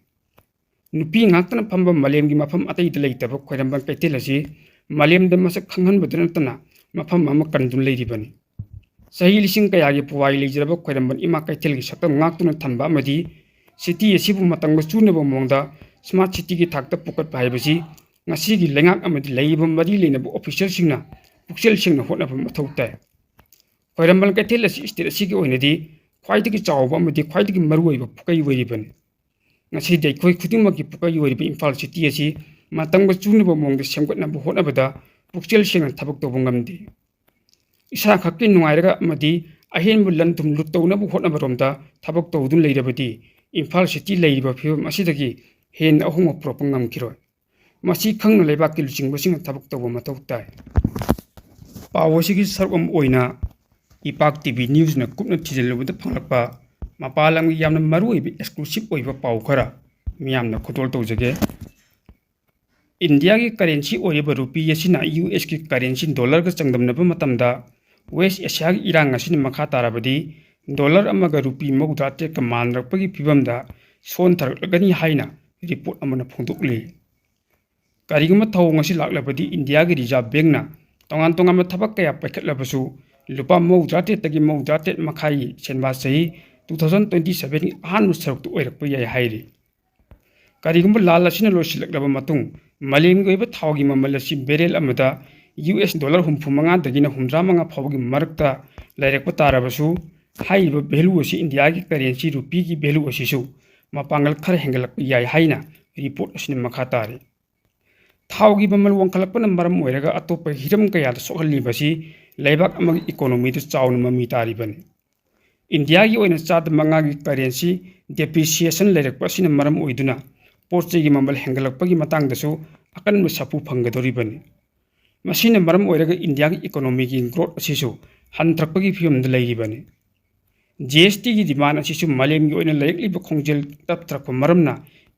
ꯅꯨꯄꯤ ꯉꯥꯛꯇꯅ ꯐꯝꯕ ꯃꯥꯂꯦꯝꯒꯤ ꯃꯐꯝ ꯑꯇꯩꯗ ꯂꯩꯇꯕ ꯈ꯭ꯋꯥꯏꯔꯝꯕꯟ ꯀꯩꯊꯦꯜ ꯑꯁꯤ ꯃꯥꯂꯦꯝꯗ ꯃꯁꯛ ꯈꯪꯍꯟꯕꯗ ꯅꯠꯇꯅ ꯃꯐꯝ ꯑꯃ ꯀꯟꯗꯨꯅ ꯂꯩꯔꯤꯕꯅꯤ꯫ ꯆꯍꯤ ꯂꯤꯁꯤꯡ ꯀꯌꯥꯒꯤ ꯄꯨꯋꯥꯔꯤ ꯂꯩꯖꯔꯕ ꯈ꯭ꯋꯥꯏꯔꯝꯕꯟ ꯏꯃꯥ ꯀꯩꯊꯦꯜꯒꯤ ꯁꯛꯇꯝ ꯉꯥꯛꯇꯨꯅ ꯊꯝꯕ ꯑꯃꯗꯤ city ꯑꯁꯤꯕꯨ ꯃꯇꯝꯒ ꯆꯨꯅꯕ ꯃꯑꯣꯡꯗ smart cityꯒꯤ ꯊꯥꯛꯇ ꯄꯨꯈꯠꯄ ꯍꯥꯏꯕꯁꯤ ꯉꯁꯤꯒꯤ ꯂꯩꯉꯥꯛ ꯑꯃꯗꯤ ꯂꯩꯔꯤꯕ ꯃꯔꯤ ꯂꯩꯅꯕ officialꯁꯤꯡꯅ ꯄꯨꯛꯆꯦꯜ ꯁꯦꯡꯅ ꯍꯣꯠꯅꯕ ꯃꯊꯧ ꯇꯥꯏ꯫ ꯈ꯭ꯋꯥꯏꯔꯝꯕꯟ ꯀꯩꯊꯦꯜ ꯑꯁꯤ state ꯑꯁꯤꯒꯤ ꯑꯣꯏꯅꯗꯤ ꯈ꯭ꯋꯥꯏꯗꯒꯤ ꯆꯥꯎꯕ ꯑꯃꯗꯤ ꯈ꯭ꯋꯥꯏꯗꯒꯤ ꯃꯔꯨꯑꯣꯏꯕ ꯄꯨꯀꯩ ꯑꯣꯏꯔꯤꯕꯅꯤ꯫ ꯉꯁꯤꯗꯤ ꯑꯩꯈꯣꯏ ꯈꯨꯗꯤꯡꯃꯛꯀꯤ ꯄꯨꯀꯩ ꯑꯣꯏꯔꯤꯕ ꯏꯝꯐꯥꯜ city ꯑꯁꯤ ꯃꯇꯝꯒ ꯆꯨꯅꯕ ꯃꯑꯣꯡꯗ ꯁꯦꯝꯒꯠꯅꯕ ꯍꯣꯠꯅꯕꯗ ꯄꯨꯛꯆꯦꯜ ꯁꯦꯡꯅ ꯊꯕꯛ ꯇꯧꯕ ꯉꯝꯗꯦ꯫ ꯏꯁꯥꯈꯛꯀꯤ ꯅꯨꯡꯉꯥꯏꯔꯒ ꯑꯃꯗꯤ ꯑꯍꯦꯟꯕ ꯂꯟ ꯊꯨꯝ ꯂꯨꯠ ꯇꯧꯅꯕ ꯍꯣꯠꯅꯕꯔꯣꯝꯗ ꯊꯕꯛ ꯇꯧꯗꯨꯅ ꯂꯩꯔꯕꯗꯤ ꯏꯝꯐꯥꯜ city ꯂꯩꯔꯤꯕ ꯐꯤꯕꯝ ꯑꯁꯤꯗꯒꯤ ꯍꯦꯟꯅ ꯑꯍꯣꯡꯕ ꯄꯨꯔꯛꯄ ꯉꯝꯈꯤꯔꯣꯏ꯫ ꯃꯁꯤ ꯈꯪꯅ ꯂꯩꯕꯥꯛꯀꯤ ꯂꯨꯆꯤꯡꯕꯁꯤꯡꯅ ꯊꯕꯛ ꯇꯧꯕ ꯃꯊꯧ ꯇꯥꯏ꯫ ꯄꯥꯎ ꯑꯁꯤꯒꯤ ꯁꯔꯨꯛ ꯑꯃ ꯑꯣꯏꯅ ꯏꯄꯥꯛ TV newsꯅ ꯀꯨꯞꯅ ꯊꯤꯖꯤꯜꯂꯨꯕꯗ ꯐꯪꯂꯛꯄ ꯃꯄꯥꯟ ꯂꯝꯒꯤ ꯌꯥꯝꯅ ꯃꯔꯨꯑꯣꯏꯕ exclusive ꯑꯣꯏꯕ ꯄꯥꯎ ꯈꯔ ꯃꯤꯌꯥꯝꯅ ꯈꯨꯗꯣꯜ ꯇꯧꯖꯒꯦ꯫ ꯏꯟꯗꯤꯌꯥꯒꯤ currency ꯑꯣꯏꯔꯤꯕ ꯔꯨꯄꯤ ꯑꯁꯤꯅ USꯀꯤ currency dollarꯒ ꯆꯥꯡꯗꯝꯅꯕ ꯃꯇꯝꯗ West Asiaꯒꯤ ꯏꯔꯥꯡ ꯑꯁꯤꯅ ꯃꯈꯥ ꯇꯥꯔꯕꯗꯤ dollar ꯑꯃꯒ ꯔꯨꯄꯤ ꯃꯧꯗ꯭ꯔꯥ ꯇꯔꯦꯠꯀ ꯃꯥꯟꯅꯔꯛꯄꯒꯤ ꯐꯤꯕꯝꯗ ꯁꯣꯟꯊꯔꯛꯂꯒꯅꯤ ꯍꯥꯏꯅ report ꯑꯃꯅ ꯐꯣꯡꯗꯣꯛꯂꯤ꯫ ꯀꯔꯤꯒꯨꯝꯕ ꯊꯧꯑꯣꯡ ꯑꯁꯤ ꯂꯥꯛꯂꯕꯗꯤ ꯏꯟꯗꯤꯌꯥꯒꯤ Reserve Bankꯅ ꯇꯣꯉꯥꯟ ꯇꯣꯉꯥꯟꯕ ꯊꯕꯛ ꯀꯌꯥ ꯄꯥꯏꯈꯠꯂꯕꯁꯨ ꯂꯨꯄꯥ ꯃꯧꯗ꯭ꯔꯥ ꯇꯔꯦꯠꯇꯒꯤ ꯃꯧꯗ꯭ꯔꯥ ꯇꯔꯦꯠ ꯃꯈꯥꯏꯒꯤ ꯁꯦꯟꯕꯥ ꯆꯍꯤ two thousand twenty sevenꯒꯤ ꯑꯍꯥꯟꯕ ꯁꯔꯨꯛꯇ ꯑꯣꯏꯔꯛꯄ ꯌꯥꯏ ꯍꯥꯏꯔꯤ꯫ ꯀꯔꯤꯒꯨꯝꯕ ꯂꯥꯟ ꯑꯁꯤꯅ ꯂꯣꯏꯁꯤꯜꯂꯛꯂꯕ ꯃꯇꯨꯡ ꯃꯥꯂꯦꯝꯒꯤ ꯑꯣꯏꯕ ꯊꯥꯎꯒꯤ ꯃꯃꯜ ꯑꯁꯤ barrel ꯑꯃꯗ US dollar ꯍꯨꯝꯐꯨ ꯃꯉꯥꯗꯒꯤꯅ ꯍꯨꯝꯗ꯭ꯔꯥ ꯃꯉꯥ ꯐꯥꯎꯕꯒꯤ ꯃꯔꯛꯇ ꯂꯩꯔꯛꯄ ꯇꯥꯔꯕꯁꯨ ꯍꯥꯏꯔꯤꯕ value ꯑꯁꯤ ꯏꯟꯗꯤꯌꯥꯒꯤ currency ꯔꯨꯄꯤꯒꯤ value ꯑꯁꯤꯁꯨ ꯃꯄꯥꯡꯒꯜ ꯈꯔ ꯍꯦꯟꯒꯠꯂꯛꯄ ꯌꯥꯏ ꯍꯥꯏꯅ report ꯑꯁꯤꯅ ꯃꯈꯥ ꯇꯥꯔꯤ꯫ ꯊꯥꯎꯒꯤ ꯃꯃꯜ ꯋꯥꯡꯈꯠꯂꯛꯄꯅ ꯃꯔꯝ ꯑꯣꯏꯔꯒ ꯑꯇꯣꯞꯄ ꯍꯤꯔꯝ ꯀꯌꯥꯗ ꯁꯣꯛꯍꯜꯂꯤꯕ ꯑꯁꯤ ꯂꯩꯕꯥꯛ ꯑꯃꯒꯤ economyꯗ ꯆꯥꯎꯅ ꯃꯃꯤ ꯇꯥꯔꯤꯕꯅꯤ꯫ ꯏꯟꯗꯤꯌꯥꯒꯤ ꯑꯣꯏꯅ ꯆꯥꯗ ꯃꯉꯥꯒꯤ currency depreciation ꯂꯩꯔꯛꯄ ꯑꯁꯤꯅ ꯃꯔꯝ ꯑꯣꯏꯗꯨꯅ ꯄꯣꯠ ꯆꯩꯒꯤ ꯃꯃꯜ ꯍꯦꯟꯒꯠꯂꯛꯄꯒꯤ ꯃꯇꯥꯡꯗꯁꯨ ꯑꯀꯟꯕ ꯁꯥꯐꯨ ꯐꯪꯒꯗꯧꯔꯤꯕꯅꯤ꯫ ꯃꯁꯤꯅ ꯃꯔꯝ ꯑꯣꯏꯔꯒ ꯏꯟꯗꯤꯌꯥꯒꯤ economyꯒꯤ growth ꯑꯁꯤꯁꯨ ꯍꯟꯊꯔꯛꯄꯒꯤ ꯐꯤꯕꯝꯗ ꯂꯩꯔꯤꯕꯅꯤ꯫ GSTꯒꯤ demand ꯑꯁꯤꯁꯨ ꯃꯥꯂꯦꯝꯒꯤ ꯑꯣꯏꯅ ꯂꯩꯔꯛꯂꯤꯕ ꯈꯣꯡꯖꯦꯜ ꯇꯞꯊꯔꯛꯄ ꯃꯔꯝꯅ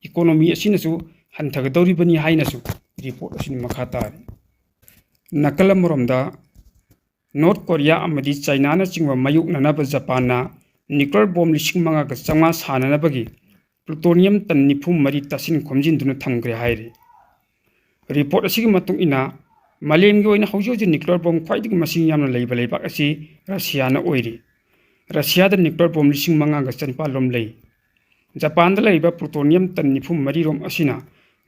economy ꯑꯁꯤꯅꯁꯨ ꯍꯟꯊꯒꯗꯧꯔꯤꯕꯅꯤ ꯍꯥꯏꯅꯁꯨ report ꯑꯁꯤꯅ ꯃꯈꯥ ꯇꯥꯔꯤ꯫ ꯅꯥꯀꯜ ꯑꯃꯔꯣꯝꯗ, North Korea ꯑꯃꯗꯤ ꯆꯥꯏꯅꯥꯅꯆꯤꯡꯕ ꯃꯥꯌꯣꯛꯅꯅꯕ ꯖꯄꯥꯟꯅ nuclear bomb ꯂꯤꯁꯤꯡ ꯃꯉꯥꯒ ꯆꯥꯝꯃꯉꯥ ꯁꯥꯅꯅꯕꯒꯤ plutonium ton ꯅꯤꯐꯨ ꯃꯔꯤ ꯇꯥꯁꯤꯟ ꯈꯣꯝꯖꯤꯟꯗꯨꯅ ꯊꯝꯈ꯭ꯔꯦ ꯍꯥꯏꯔꯤ꯫ Report ꯑꯁꯤꯒꯤ ꯃꯇꯨꯡ ꯏꯟꯅ, ꯃꯥꯂꯦꯝꯒꯤ ꯑꯣꯏꯅ ꯍꯧꯖꯤꯛ ꯍꯧꯖꯤꯛ nuclear bomb ꯈ꯭ꯋꯥꯏꯗꯒꯤ ꯃꯁꯤꯡ ꯌꯥꯝꯅ ꯂꯩꯕ ꯂꯩꯕꯥꯛ ꯑꯁꯤ ꯔꯁꯤꯌꯥꯅ ꯑꯣꯏꯔꯤ꯫ ꯔꯁꯤꯌꯥꯗ nuclear bomb ꯂꯤꯁꯤꯡ ꯃꯉꯥꯒ ꯆꯅꯤꯄꯥꯜ ꯔꯣꯝ ꯂꯩ꯫ ꯖꯄꯥꯟꯗ ꯂꯩꯔꯤꯕ plutonium ton ꯅꯤꯐꯨ ꯃꯔꯤ ꯔꯣꯝ ꯑꯁꯤꯅ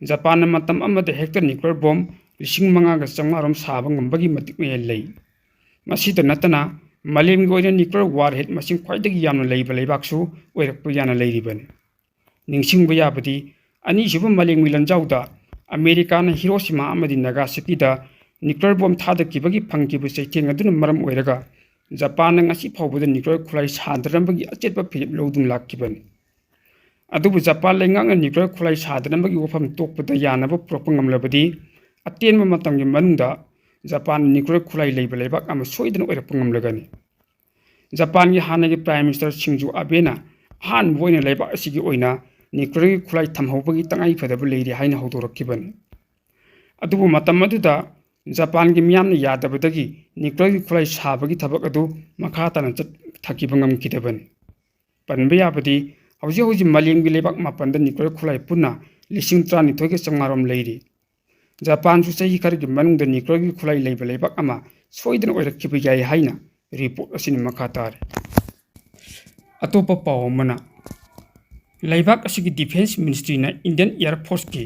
ꯖꯄꯥꯟꯅ ꯃꯇꯝ ꯑꯃꯗ ꯍꯦꯛꯇ nuclear bomb ꯂꯤꯁꯤꯡ ꯃꯉꯥꯒ ꯆꯥꯝꯃꯉꯥ ꯔꯣꯝ ꯁꯥꯕ ꯉꯝꯕꯒꯤ ꯃꯇꯤꯛ ꯃꯌꯥꯏ ꯂꯩ꯫ ꯃꯁꯤꯗ ꯅꯠꯇꯅ ꯃꯥꯂꯦꯝꯒꯤ ꯑꯣꯏꯅ nuclear warhead ꯃꯁꯤꯡ ꯈ꯭ꯋꯥꯏꯗꯒꯤ ꯌꯥꯝꯅ ꯂꯩꯕ ꯂꯩꯕꯥꯛꯁꯨ ꯑꯣꯏꯔꯛꯄ ꯌꯥꯅ ꯂꯩꯔꯤꯕꯅꯤ꯫ ꯅꯤꯡꯁꯤꯡꯕ ꯌꯥꯕꯗꯤ, ꯑꯅꯤꯁꯨꯕ ꯃꯥꯂꯦꯝꯒꯤ ꯂꯥꯟꯖꯥꯎꯗ ꯑꯃꯦꯔꯤꯀꯥꯅ ꯍꯤꯔꯣꯁꯤꯃꯥ ꯑꯃꯗꯤ ꯅꯥꯒꯥꯁꯥꯀꯤꯗ nuclear bomb ꯊꯥꯗꯈꯤꯕꯒꯤ ꯐꯪꯈꯤꯕ ꯆꯩꯊꯦꯡ ꯑꯗꯨꯅ ꯃꯔꯝ ꯑꯣꯏꯔꯒ ꯖꯄꯥꯟꯅ ꯉꯁꯤ ꯐꯥꯎꯕꯗ nuclear ꯈꯨꯠꯂꯥꯏ ꯁꯥꯗꯅꯕꯒꯤ ꯑꯆꯦꯠꯄ ꯐꯤꯔꯦꯞ ꯂꯧꯗꯨꯅ ꯂꯥꯛꯈꯤꯕꯅꯤ꯫ ꯑꯗꯨꯕꯨ ꯖꯄꯥꯟ ꯂꯩꯉꯥꯛꯅ nuclear ꯈꯨꯠꯂꯥꯏ ꯁꯥꯗꯅꯕꯒꯤ ꯋꯥꯐꯝ ꯇꯣꯛꯄꯗ ꯌꯥꯅꯕ ꯄꯨꯔꯛꯄ ꯉꯝꯂꯕꯗꯤ, ꯑꯇꯦꯟꯕ ꯃꯇꯝꯒꯤ ꯃꯅꯨꯡꯗ ꯖꯄꯥꯟ nuclear ꯈꯨꯠꯂꯥꯏ ꯂꯩꯕ ꯂꯩꯕꯥꯛ ꯑꯃ ꯁꯣꯏꯗꯅ ꯑꯣꯏꯔꯛꯄ ꯉꯝꯂꯒꯅꯤ꯫ ꯖꯄꯥꯟꯒꯤ ꯍꯥꯟꯅꯒꯤ Prime Minister ꯁꯤꯡꯖꯣ ꯑꯕꯦꯅ ꯑꯍꯥꯟꯕ ꯑꯣꯏꯅ ꯂꯩꯕꯥꯛ ꯑꯁꯤꯒꯤ ꯑꯣꯏꯅ nuclearꯒꯤ ꯈꯨꯠꯂꯥꯏ ꯊꯝꯍꯧꯕꯒꯤ ꯇꯉꯥꯏ ꯐꯗꯕ ꯂꯩꯔꯤ ꯍꯥꯏꯅ ꯍꯧꯗꯣꯔꯛꯈꯤꯕꯅꯤ꯫ ꯑꯗꯨꯕꯨ ꯃꯇꯝ ꯑꯗꯨꯗ ꯖꯄꯥꯟꯒꯤ ꯃꯤꯌꯥꯝꯅ ꯌꯥꯗꯕꯗꯒꯤ nuclearꯒꯤ ꯈꯨꯠꯂꯥꯏ ꯁꯥꯕꯒꯤ ꯊꯕꯛ ꯑꯗꯨ ꯃꯈꯥ ꯇꯥꯅ ꯆꯠꯊꯈꯤꯕ ꯉꯝꯈꯤꯗꯕꯅꯤ꯫ ꯄꯟꯕ ꯌꯥꯕꯗꯤ, ꯍꯧꯖꯤꯛ ꯍꯧꯖꯤꯛ ꯃꯥꯂꯦꯝꯒꯤ ꯂꯩꯕꯥꯛ ꯃꯥꯄꯟꯗ nuclear ꯈꯨꯠꯂꯥꯏ ꯄꯨꯟꯅ ꯂꯤꯁꯤꯡ ꯇꯔꯥꯅꯤꯊꯣꯏꯒ ꯆꯥꯝꯃꯉꯥ ꯔꯣꯝ ꯂꯩꯔꯤ꯫ ꯖꯄꯥꯟꯁꯨ ꯆꯍꯤ ꯈꯔꯒꯤ ꯃꯅꯨꯡꯗ nuclearꯒꯤ ꯈꯨꯠꯂꯥꯏ ꯂꯩꯕ ꯂꯩꯕꯥꯛ ꯑꯃ ꯁꯣꯏꯗꯅ ꯑꯣꯏꯔꯛꯈꯤꯕ ꯌꯥꯏ ꯍꯥꯏꯅ report ꯑꯁꯤꯅ ꯃꯈꯥ ꯇꯥꯔꯤ꯫ ꯑꯇꯣꯞꯄ ꯄꯥꯎ ꯑꯃꯅ, ꯂꯩꯕꯥꯛ ꯑꯁꯤꯒꯤ Defence Ministryꯅ Indian Air Forceꯀꯤ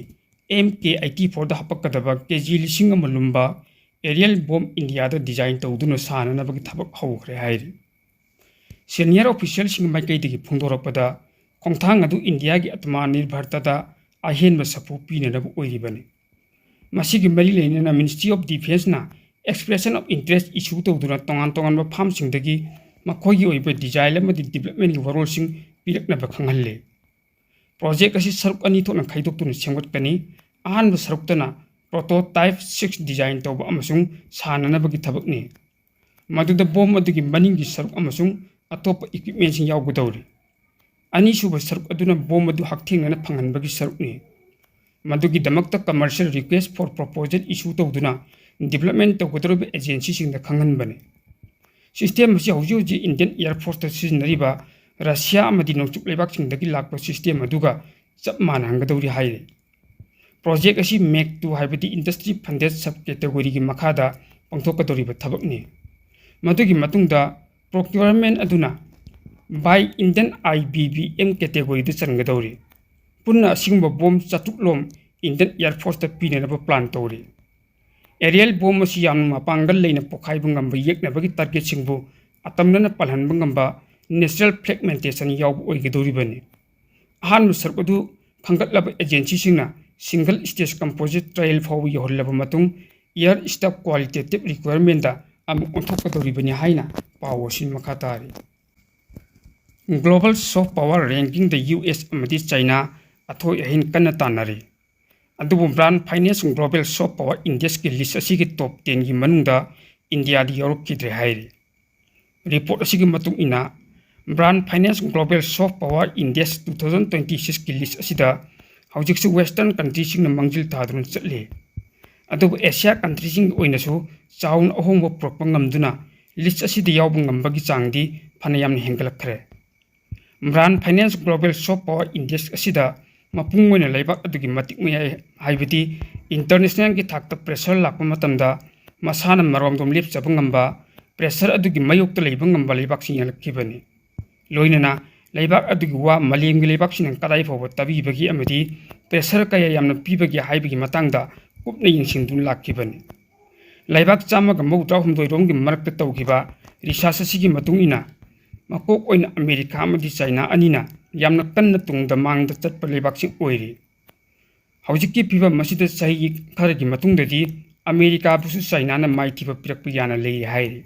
M K eighty fourꯗ ꯍꯥꯄꯛꯀꯗꯕ K G ꯂꯤꯁꯤꯡ ꯑꯃ ꯂꯨꯝꯕ aerial bomb Indiaꯗ design ꯇꯧꯗꯨꯅ ꯁꯥꯅꯅꯕꯒꯤ ꯊꯕꯛ ꯍꯧꯈ꯭ꯔꯦ ꯍꯥꯏꯔꯤ꯫ Senior officialꯁꯤꯡꯒꯤ ꯃꯥꯏꯀꯩꯗꯒꯤ ꯐꯣꯡꯗꯣꯔꯛꯄꯗ, ꯈꯣꯡꯊꯥꯡ ꯑꯗꯨ ꯏꯟꯗꯤꯌꯥꯒꯤ ꯑꯇꯃꯥ ꯅꯤꯔꯚꯔꯇꯗ ꯑꯍꯦꯟꯕ ꯁꯥꯐꯨ ꯄꯤꯅꯅꯕ ꯑꯣꯏꯔꯤꯕꯅꯤ꯫ ꯃꯁꯤꯒꯤ ꯃꯔꯤ ꯂꯩꯅꯅ Ministry of Defenceꯅ expression of interest issue ꯇꯧꯗꯨꯅ ꯇꯣꯉꯥꯟ ꯇꯣꯉꯥꯟꯕ firmꯁꯤꯡꯗꯒꯤ ꯃꯈꯣꯏꯒꯤ ꯑꯣꯏꯕ design ꯑꯃꯗꯤ developmentꯀꯤ ꯋꯥꯔꯣꯜꯁꯤꯡ ꯄꯤꯔꯛꯅꯕ ꯈꯪꯍꯜꯂꯤ꯫ Project ꯑꯁꯤ ꯁꯔꯨꯛ ꯑꯅꯤ ꯊꯣꯛꯅ ꯈꯥꯏꯗꯣꯛꯇꯨꯅ ꯁꯦꯝꯒꯠꯀꯅꯤ꯫ ꯑꯍꯥꯟꯕ ꯁꯔꯨꯛꯇꯅ prototype six design ꯇꯧꯕ ꯑꯃꯁꯨꯡ ꯁꯥꯅꯅꯕꯒꯤ ꯊꯕꯛꯅꯤ꯫ ꯃꯗꯨꯗ bomb ꯑꯗꯨꯒꯤ ꯃꯅꯤꯡꯒꯤ ꯁꯔꯨꯛ ꯑꯃꯁꯨꯡ ꯑꯇꯣꯞꯄ equipmentꯁꯤꯡ ꯌꯥꯎꯒꯗꯧꯔꯤ꯫ ꯑꯅꯤꯁꯨꯕ ꯁꯔꯨꯛ ꯑꯗꯨꯅ bomb ꯑꯗꯨ ꯍꯛꯊꯦꯡꯅꯅ ꯐꯪꯍꯟꯕꯒꯤ ꯁꯔꯨꯛꯅꯤ꯫ ꯃꯗꯨꯒꯤꯗꯃꯛꯇ commercial request for proposal issue ꯇꯧꯗꯨꯅ development ꯇꯧꯒꯗꯧꯔꯤꯕ agencyꯁꯤꯡꯗ ꯈꯪꯍꯟꯕꯅꯤ꯫ System ꯑꯁꯤ ꯍꯧꯖꯤꯛ ꯍꯧꯖꯤꯛ Indian Air Forceꯇ ꯁꯤꯖꯤꯟꯅꯔꯤꯕ ꯔꯁꯤꯌꯥ ꯑꯃꯗꯤ ꯅꯣꯡꯆꯨꯞ ꯂꯩꯕꯥꯛꯁꯤꯡꯗꯒꯤ ꯂꯥꯛꯄ system ꯑꯗꯨꯒ ꯆꯞ ꯃꯥꯟꯅꯍꯟꯒꯗꯧꯔꯤ ꯍꯥꯏꯔꯤ꯫ Project ꯑꯁꯤ Mech two ꯍꯥꯏꯕꯗꯤ industry funded subcategoryꯒꯤ ꯃꯈꯥꯗ ꯄꯥꯡꯊꯣꯛꯀꯗꯧꯔꯤꯕ ꯊꯕꯛꯅꯤ꯫ ꯃꯗꯨꯒꯤ ꯃꯇꯨꯡꯗ procurement ꯑꯗꯨꯅ by Indian I B B M categoryꯗ ꯆꯟꯒꯗꯧꯔꯤ꯫ ꯄꯨꯟꯅ ꯑꯁꯤꯒꯨꯝꯕ bomb ꯆꯥꯇ꯭ꯔꯨꯛ ꯂꯣꯝ Indian Air Forceꯇ ꯄꯤꯅꯅꯕ plan ꯇꯧꯔꯤ꯫ Aerial bomb ꯑꯁꯤ ꯌꯥꯝꯅ ꯃꯄꯥꯡꯒꯜ ꯂꯩꯅ ꯄꯣꯈꯥꯏꯕ ꯉꯝꯕ ꯌꯦꯛꯅꯕꯒꯤ targetꯁꯤꯡꯕꯨ ꯑꯇꯝꯅꯅ ꯄꯜꯍꯟꯕ ꯉꯝꯕ natural fragmentation ꯌꯥꯎꯕ ꯑꯣꯏꯒꯗꯧꯔꯤꯕꯅꯤ꯫ ꯑꯍꯥꯟꯕ ꯁꯔꯨꯛ ꯑꯗꯨ ꯈꯟꯒꯠꯂꯕ agencyꯁꯤꯡꯅ single stage composite trial ꯐꯥꯎꯕ ꯌꯧꯍꯜꯂꯕ ꯃꯇꯨꯡ, air staff qualitative requirementꯇ ꯑꯃꯨꯛ ꯑꯣꯟꯊꯣꯛꯀꯗꯧꯔꯤꯕꯅꯤ ꯍꯥꯏꯅ ꯄꯥꯎ ꯑꯁꯤ ꯃꯈꯥ ꯇꯥꯔꯤ꯫ Global soft power rankingꯗ U S ꯑꯃꯗꯤ China ꯑꯊꯣꯏ ꯑꯍꯦꯟ ꯀꯟꯅ ꯇꯥꯟꯅꯔꯤ꯫ ꯑꯗꯨꯕꯨ Brand Finance Global Soft Power Indexꯀꯤ list ꯑꯁꯤꯒꯤ top tenꯒꯤ ꯃꯅꯨꯡꯗ ꯏꯟꯗꯤꯌꯥꯗꯤ ꯌꯥꯎꯔꯛꯈꯤꯗ꯭ꯔꯦ ꯍꯥꯏꯔꯤ꯫ Report ꯑꯁꯤꯒꯤ ꯃꯇꯨꯡ ꯏꯟꯅ, Brand Finance Global Soft Power Index two thousand twenty sixꯀꯤ list ꯑꯁꯤꯗ ꯍꯧꯖꯤꯛꯁꯨ Western countryꯁꯤꯡꯅ ꯃꯥꯡꯖꯤꯜ ꯊꯥꯗꯨꯅ ꯆꯠꯂꯤ꯫ ꯑꯗꯨꯕꯨ Asia countryꯁꯤꯡꯒꯤ ꯑꯣꯏꯅꯁꯨ ꯆꯥꯎꯅ ꯑꯍꯣꯡꯕ ꯄꯨꯔꯛꯄ ꯉꯝꯗꯨꯅ list ꯑꯁꯤꯗ ꯌꯥꯎꯕ ꯉꯝꯕꯒꯤ ꯆꯥꯡꯗꯤ ꯐꯅꯌꯥꯝꯅ ꯍꯦꯟꯒꯠꯂꯛꯈ꯭ꯔꯦ꯫ Brand Finance Global Soft Power Index ꯑꯁꯤꯗ ꯃꯄꯨꯡ ꯑꯣꯏꯅ ꯂꯩꯕꯥꯛ ꯑꯗꯨꯒꯤ ꯃꯇꯤꯛ ꯃꯌꯥꯏ, ꯍꯥꯏꯕꯗꯤ internationalꯒꯤ ꯊꯥꯛꯇ pressure ꯂꯥꯛꯄ ꯃꯇꯝꯗ ꯃꯁꯥꯅ ꯃꯔꯣꯝꯗꯣꯝ ꯂꯦꯞꯆꯕ ꯉꯝꯕ, pressure ꯑꯗꯨꯒꯤ ꯃꯥꯌꯣꯛꯇ ꯂꯩꯕ ꯉꯝꯕ ꯂꯩꯕꯥꯛꯁꯤꯡ ꯌꯦꯡꯂꯛꯈꯤꯕꯅꯤ꯫ ꯂꯣꯏꯅꯅ ꯂꯩꯕꯥꯛ ꯑꯗꯨꯒꯤ ꯋꯥ ꯃꯥꯂꯦꯝꯒꯤ ꯂꯩꯕꯥꯛꯁꯤꯡꯅ ꯀꯗꯥꯏ ꯐꯥꯎꯕ ꯇꯥꯕꯤꯕꯒꯦ ꯑꯃꯗꯤ pressure ꯀꯌꯥ ꯌꯥꯝꯅ ꯄꯤꯕꯒꯦ ꯍꯥꯏꯕꯒꯤ ꯃꯇꯥꯡꯗ ꯀꯨꯞꯅ ꯌꯦꯡꯁꯤꯟꯗꯨꯅ ꯂꯥꯛꯈꯤꯕꯅꯤ꯫ ꯂꯩꯕꯥꯛ ꯆꯥꯝꯃꯒ ꯃꯧꯗ꯭ꯔꯥ ꯍꯨꯝꯗꯣꯏ ꯔꯣꯝꯒꯤ ꯃꯔꯛꯇ ꯇꯧꯈꯤꯕ research ꯑꯁꯤꯒꯤ ꯃꯇꯨꯡ ꯏꯟꯅ, ꯃꯀꯣꯛ ꯑꯣꯏꯅ ꯑꯃꯦꯔꯤꯀꯥ ꯑꯃꯗꯤ ꯆꯥꯏꯅꯥ ꯑꯅꯤꯅ ꯌꯥꯝꯅ ꯀꯟꯅ ꯇꯨꯡꯗ ꯃꯥꯡꯗ ꯆꯠꯄ ꯂꯩꯕꯥꯛꯁꯤꯡ ꯑꯣꯏꯔꯤ꯫ ꯍꯧꯖꯤꯛꯀꯤ ꯐꯤꯕꯝ ꯑꯁꯤꯗ ꯆꯍꯤ ꯈꯔꯒꯤ ꯃꯇꯨꯡꯗꯗꯤ ꯑꯃꯦꯔꯤꯀꯥꯕꯨꯁꯨ ꯆꯥꯏꯅꯥꯅ ꯃꯥꯏꯊꯤꯕ ꯄꯤꯔꯛꯄ ꯌꯥꯅ ꯂꯩꯔꯤ ꯍꯥꯏꯔꯤ꯫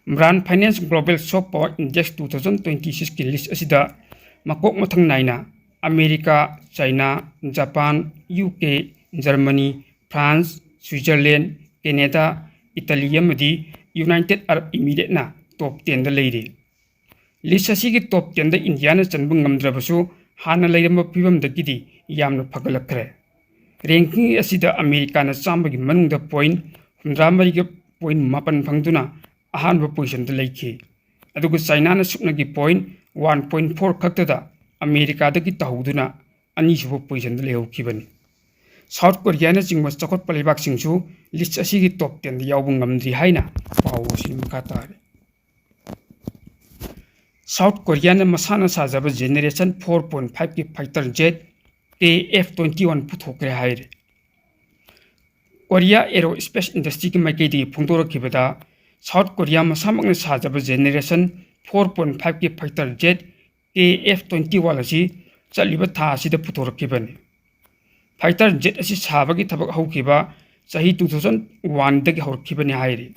Brand Finance Global Soft Power Index two thousand twenty sixꯀꯤ list ꯑꯁꯤꯗ ꯃꯀꯣꯛ ꯃꯊꯪ ꯅꯥꯏꯅ America, China, Japan, U K, Germany, France, Switzerland, Canada, Italy ꯑꯃꯗꯤ United Arab Emirateꯅ top tenꯗ ꯂꯩꯔꯤ꯫ List ꯑꯁꯤꯒꯤ top tenꯗ ꯏꯟꯗꯤꯌꯥꯅ ꯆꯟꯕ ꯉꯝꯗ꯭ꯔꯕꯁꯨ ꯍꯥꯟꯅ ꯂꯩꯔꯝꯕ ꯐꯤꯕꯝꯗꯒꯤꯗꯤ ꯌꯥꯝꯅ ꯐꯒꯠꯂꯛꯈ꯭ꯔꯦ꯫ Ranking ꯑꯁꯤꯗ ꯑꯃꯦꯔꯤꯀꯥꯅ ꯆꯥꯝꯃꯒꯤ ꯃꯅꯨꯡꯗ point ꯍꯨꯝꯗ꯭ꯔꯥ ꯃꯔꯤꯒ point ꯃꯥꯄꯟ ꯐꯪꯗꯨꯅ ꯑꯍꯥꯟꯕ positionꯗ ꯂꯩꯈꯤ꯫ ꯑꯗꯨꯒ ꯆꯥꯏꯅꯥꯅ ꯁꯨꯞꯅꯒꯤ point one point four ꯈꯛꯇꯗ ꯑꯃꯦꯔꯤꯀꯥꯗꯒꯤ ꯇꯥꯍꯧꯗꯨꯅ ꯑꯅꯤꯁꯨꯕ positionꯗ ꯂꯩꯍꯧꯈꯤꯕꯅꯤ꯫ South Koreaꯅꯆꯤꯡꯕ ꯆꯥꯎꯈꯠꯄ ꯂꯩꯕꯥꯛꯁꯤꯡꯁꯨ list ꯑꯁꯤꯒꯤ top tenꯗ ꯌꯥꯎꯕ ꯉꯝꯗ꯭ꯔꯤ ꯍꯥꯏꯅ ꯄꯥꯎ ꯑꯁꯤ ꯃꯈꯥ ꯇꯥꯔꯤ꯫ South Koreaꯅ ꯃꯁꯥꯅ ꯁꯥꯖꯕ generation four point fiveꯀꯤ fighter jet K F twenty one ꯄꯨꯊꯣꯛꯈ꯭ꯔꯦ ꯍꯥꯏꯔꯤ꯫ Korea Aerospace Industryꯒꯤ ꯃꯥꯏꯀꯩꯗꯒꯤ ꯐꯣꯡꯗꯣꯔꯛꯈꯤꯕꯗ, South Korea ꯃꯁꯥꯃꯛꯅ ꯁꯥꯖꯕ Generation four point fiveꯀꯤ fighter jet K F twenty one ꯑꯁꯤ ꯆꯠꯂꯤꯕ ꯊꯥ ꯑꯁꯤꯗ ꯄꯨꯊꯣꯔꯛꯈꯤꯕꯅꯤ꯫ Fighter jet ꯑꯁꯤ ꯁꯥꯕꯒꯤ ꯊꯕꯛ ꯍꯧꯈꯤꯕ ꯆꯍꯤ two thousand oneꯗꯒꯤ ꯍꯧꯔꯛꯈꯤꯕꯅꯤ ꯍꯥꯏꯔꯤ꯫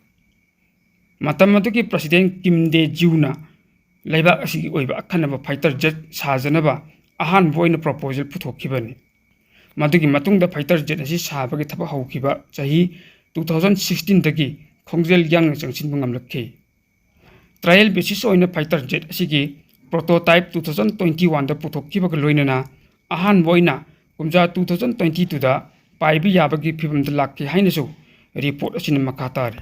ꯃꯇꯝ ꯑꯗꯨꯒꯤ President Kim Dae-jooꯅ ꯂꯩꯕꯥꯛ ꯑꯁꯤꯒꯤ ꯑꯣꯏꯕ ꯑꯈꯟꯅꯕ fighter jet ꯁꯥꯖꯅꯕ ꯑꯍꯥꯟꯕ ꯑꯣꯏꯅ proposal ꯄꯨꯊꯣꯛꯈꯤꯕꯅꯤ꯫ ꯃꯗꯨꯒꯤ ꯃꯇꯨꯡꯗ fighter jet ꯑꯁꯤ ꯁꯥꯕꯒꯤ ꯊꯕꯛ ꯍꯧꯈꯤꯕ ꯆꯍꯤ two thousand sixteenꯗꯒꯤ ꯈꯣꯡꯖꯦꯜ ꯌꯥꯡꯅ ꯆꯪꯁꯤꯟꯕ ꯉꯝꯂꯛꯈꯤ꯫ Trial basis ꯑꯣꯏꯅ fighter jet ꯑꯁꯤꯒꯤ prototype two thousand twenty oneꯗ ꯄꯨꯊꯣꯛꯈꯤꯕꯒ ꯂꯣꯏꯅꯅ ꯑꯍꯥꯟꯕ ꯑꯣꯏꯅ ꯀꯨꯝꯖꯥ two thousand twenty twoꯗ ꯄꯥꯏꯕ ꯌꯥꯕꯒꯤ ꯐꯤꯕꯝꯗ ꯂꯥꯛꯈꯤ ꯍꯥꯏꯅꯁꯨ report ꯑꯁꯤꯅ ꯃꯈꯥ ꯇꯥꯔꯤ꯫